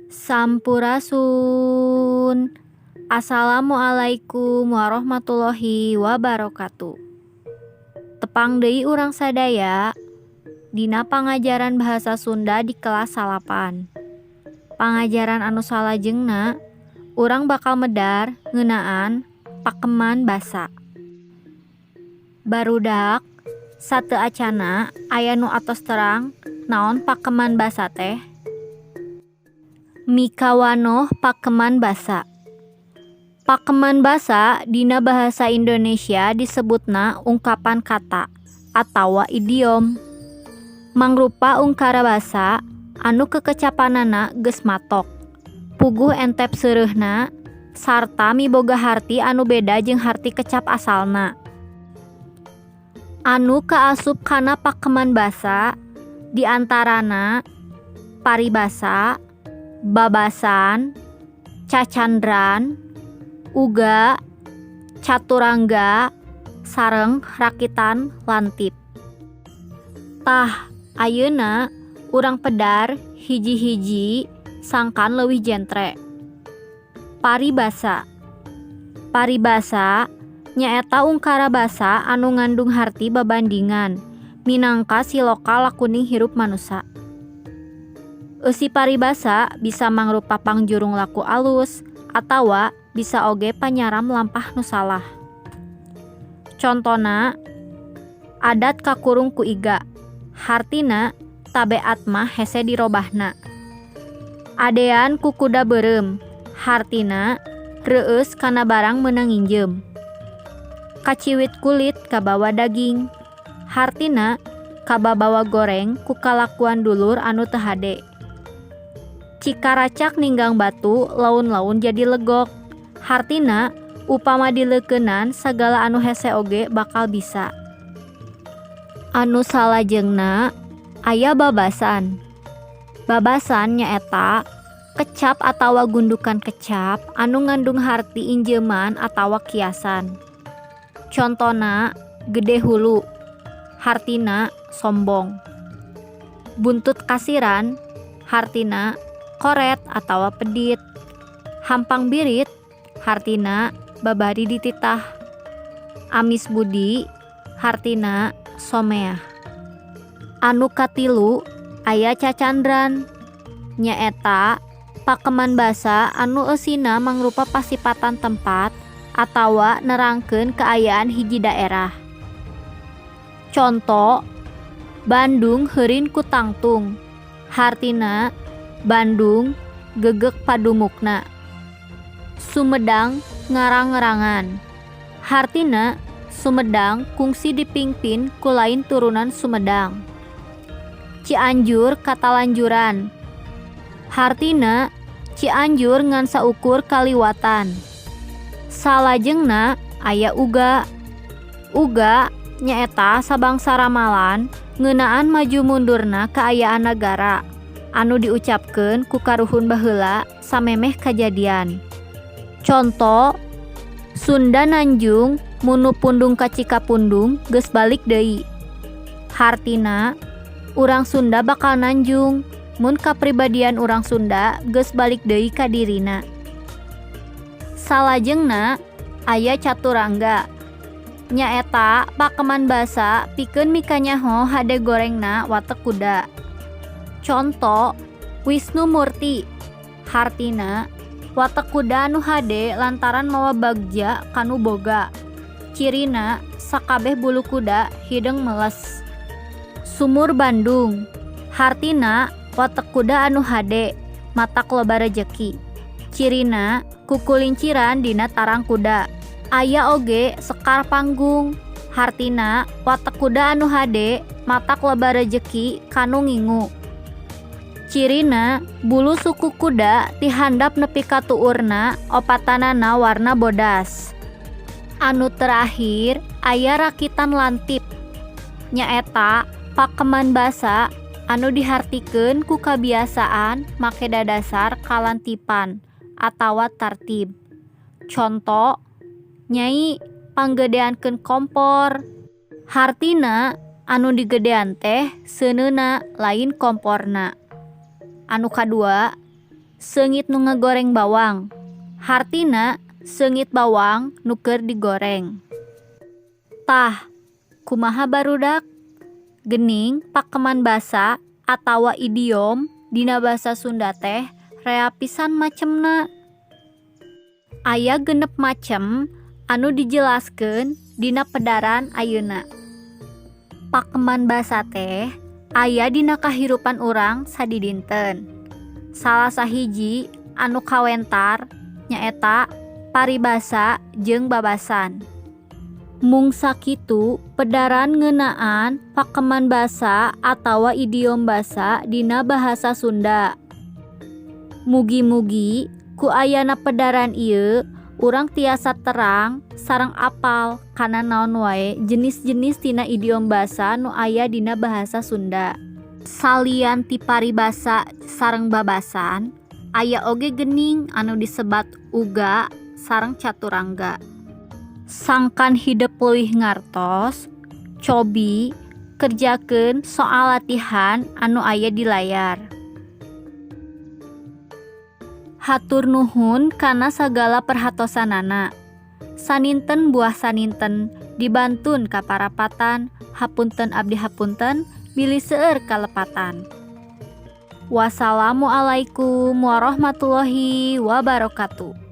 Sampurasun. Assalamualaikum warahmatullahi wabarakatuh. Tepang deui urang sadaya dina pangajaran bahasa Sunda di kelas 9. Pangajaran anu salajengna urang bakal medar ngeunaan pakeman basa. Barudak, sateu acanna aya nu atos terang naon pakeman basa teh? Mikawanoh pakeman basa. Pakeman basa dina bahasa Indonesia disebutna ungkapan kata atawa idiom. Mangrupa ungkara basa anu kekecapanana geus matok, puguh entep seureuhna, sarta miboga harti anu beda jeung harti kecap asalna. Anu kaasup kana pakeman basa di antarana paribasa, babasan, cacandran, uga, caturangga, sareng rakitan lantip. Tah, ayeuna urang pedar hiji-hiji sangkan leuwih jentre. Paribasa. Paribasa nyaeta ungkara basa anu ngandung harti babandingan minangka siloka lakuning hirup manusa. Eusi paribasa bisa mangrupa pangjurung laku alus atawa bisa oge panyaram lampah nu salah. Contona, adat kakurung ku iga, hartina tabeat mah hese dirobahna. Adean ku kuda beureum, hartina reueus kana barang meunang nginjeum. Kaciwit kulit kabawa daging, hartina kababawa goreng ku kalakuan dulur anu teu hade. Cikaracak ninggang batu laun-laun jadi legok, hartina upama dileukeunan sagala anu hese oge bakal bisa. Anu salajengna aya babasan. Babasan nyaeta kecap atawa gundukan kecap anu ngandung harti injeuman atawa kiasan. Contona, gede hulu, hartina sombong. Buntut kasiran, hartina koret atawa pedit. Hampang birit, hartina babari dititah. Amis budi, hartina someah. Anu katilu aya cacandran, nyaeta pakeman basa anu eusina mangrupa pasipatan tempat atawa nerangkeun kaayaan hiji daerah. Conto, Bandung heurin ku tangtung, hartina Bandung gegeuk padumukna. Sumedang ngarang-rangan, hartina Sumedang kungsi dipingpin ku lain turunan Sumedang. Cianjur katalanjuran, hartina Cianjur ngan saukur kaliwatan. Salajengna aya uga. Uga nyaeta sabangsa ramalan ngeunaan maju mundurna kaayaan nagara anu diucapkeun ku karuhun baheula samemeh kajadian. Conto, Sunda nanjung mun nu pundung ka Cikapundung geus balik deui. Hartina urang Sunda bakal nanjung mun kapribadian urang Sunda geus balik deui ka dirina. Salajengna aya caturangga, nyaeta pakeman basa pikeun mikanyaho hade gorengna watek kuda. Conto, Wisnu Murti, hartina watek kuda anu hade lantaran mawa bagja ka nu boga. Cirina sakabeh bulu kuda hideung meles. Sumur Bandung, hartina watek kuda anu hade matak loba rejeki. Cirina kukulinciran dina tarang kuda. Aya oge sekar panggung, hartina watek kuda anu hade matak loba rejeki ka nu ngingu. Cirina bulu suku kuda ti handap nepi ka tuurna opatanana warna bodas. Anu terakhir aya rakitan lantip, nyaeta pakeman basa anu dihartikeun ku kabiasaan make dadasar kalantipan atawa tartib. Conto, Nyai panggedeankeun kompor, hartina anu digedean teh seuneuna lain komporna. Anu kadua, Seungit nu ngagoreng bawang. Hartina seungit bawang nu keur digoreng. Tah, kumaha barudak? Gening pakeman basa atawa idiom dina basa Sunda teh rea pisan macemna. Aya 6 macem anu dijelaskeun dina pedaran ayeuna. Pakeman basa teh aya dina kahirupan urang sadidinten. Salah sahiji anu kawentar nyaeta paribasa jeung babasan. Mung sakitu pedaran ngeunaan pakeman basa atawa idiom basa dina bahasa Sunda. Mugi-mugi ku ayana pedaran ieu urang tiasa terang sareng apal kana naon wae jenis-jenis tina idiom basa nu aya dina bahasa Sunda. Salian ti paribasa sareng babasan, aya oge geuning anu disebat uga sareng caturangga. Sangkan hidep leuwih ngartos, cobi kerjakeun soal latihan anu aya di layar. Hatur nuhun kana sagala perhatosanana. Saninten buah saninten dibantun ka parapatan, hapunten abdi hapunten bilih seueur kalepatan. Wassalamualaikum warahmatullahi wabarakatuh.